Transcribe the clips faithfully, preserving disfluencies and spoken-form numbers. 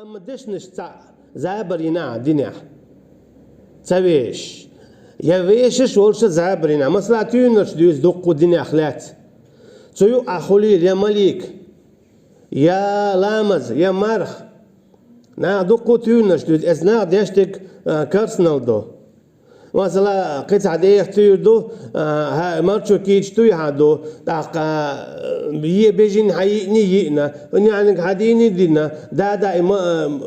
Амма дешнаш цхьаъ забар йина динехь, ца вешаш, я вешаш волуш забар йина, масала, туьйранаш дуьйцу дуккха динехь лаьцна. Цу юкъахь хуьлийла я малик, я ламаз, я марха. Наха дуккха туьйранаш дуьйцу, эс наха деш дерг, а, карснал до. Масала, кхин цхьа деха туьйра ду, а, хьан марчо кийча туй хьан ду, тӀаккха, а, е бежин хьан йиъни йиъна, няниг хьан дийни дина, да, да, и ма-,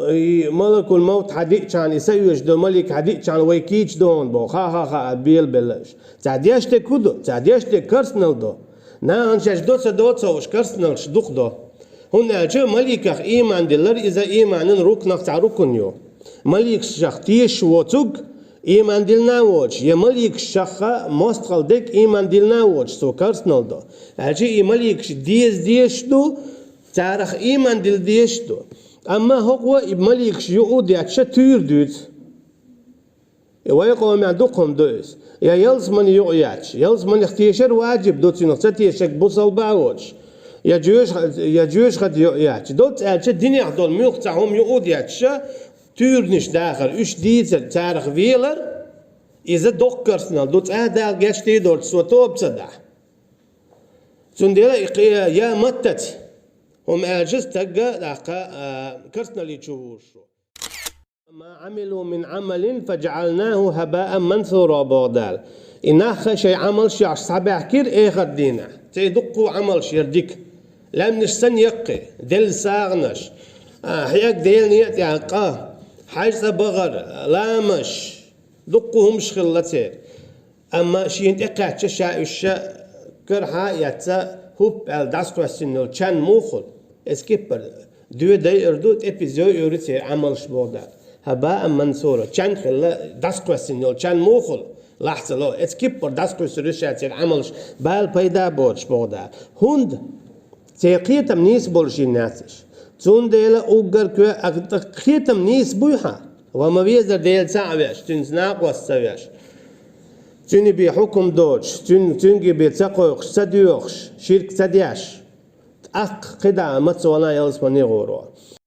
а, и малакул мавт хьан диъчхьана, и са оьшуш долу малик хьан диъчхьана вай кийча догӀун боху, ха-ха-ха, белабелла уьш. Цхьа деш дерг хӀун ду? Цхьа деш дерг карснал до. Нахана шаьш до ца до ца хууш, карсналш дукха до. ХӀунда аьлча маликах ийман дилар иза ийманан рукнах цхьа рукн ю. Маликшах тешаш воцург ийман диллина а воцуш, я маликшах мостагӀалла дерг ийман диллина а воцуш, цо карснал до. Аьлча и маликаш деза дезаш ду, царах ийман дилла дезаш ду. Амма хӀокхо и маликаш юкъа а детташ туьйра дуьйцу. И вай къомехь дукха хӀума ду иза. Я ялсамане юкъа етташ. Ялсаманех тешар ваджиб ду, цунах ца тешарг бусалба а воцуш. Я жоьжахат-, я жоьжахате юкъа етташ. Доцца аьлча динехь долу муьлхха цхьа хӀума юкъа а детташ, туьйранаш дахар, уьш дийцар, царах велар, иза доккха карснал ду, цкъа а Дала гечдийр доцуш, цо тоба ца дахь. Цундела и кхе-, я маттаца хӀума аьлча стагга, тӀаккха, а, карснале чу вужуш ву. «Ма Ӏамилу мин Ӏамалин фаджаӀалнаху хӀабаан мансура», боху Дала. И нах шайн Ӏамалш еш схьабаьхкира эхарт дийнахь. Церан дуккха Ӏамалш яра дика. Лаьмнаш санна яккхий, делла сагӀанаш, а, хьега Делан некъа тӀехь къа, хьаьж цӀа бахар, ламазаш, дуккха хӀумаш хилла церан. Амма шена тӀекхаьчча ша уьш ша карахьа а эцна, хӀуп аьлла дӀасакхоьссина йолу чан муха хуьлу? Эцу кеппара доьдайар ду, тӀепизе йойуьйту церан Ӏамалш, боху Дала. ХӀабаан мансура, чан хилла, дӀасакхоьссина йолу чан муха хуьлу? Лахьца ло, эцу кеппара дӀасакхуьссур ю ша церан Ӏамалш, бала пайда а боцуш, боху Дала. ХӀунда? Церан кхетам нийса болуш йиннаяц уьш. Цундела уггар коь-, а, кхетам нийса буй хьан? Ва ма везара Дела цхьаъ веш, цуьнца накъост ца веш, цуьнан бен хьукум доцуш, цуьн-, цуьнга бен ца кхойкхуш, ца доьхуш, ширк ца деш, тӀаккха кхидӀа а маца вана ялсамане гӀур ву.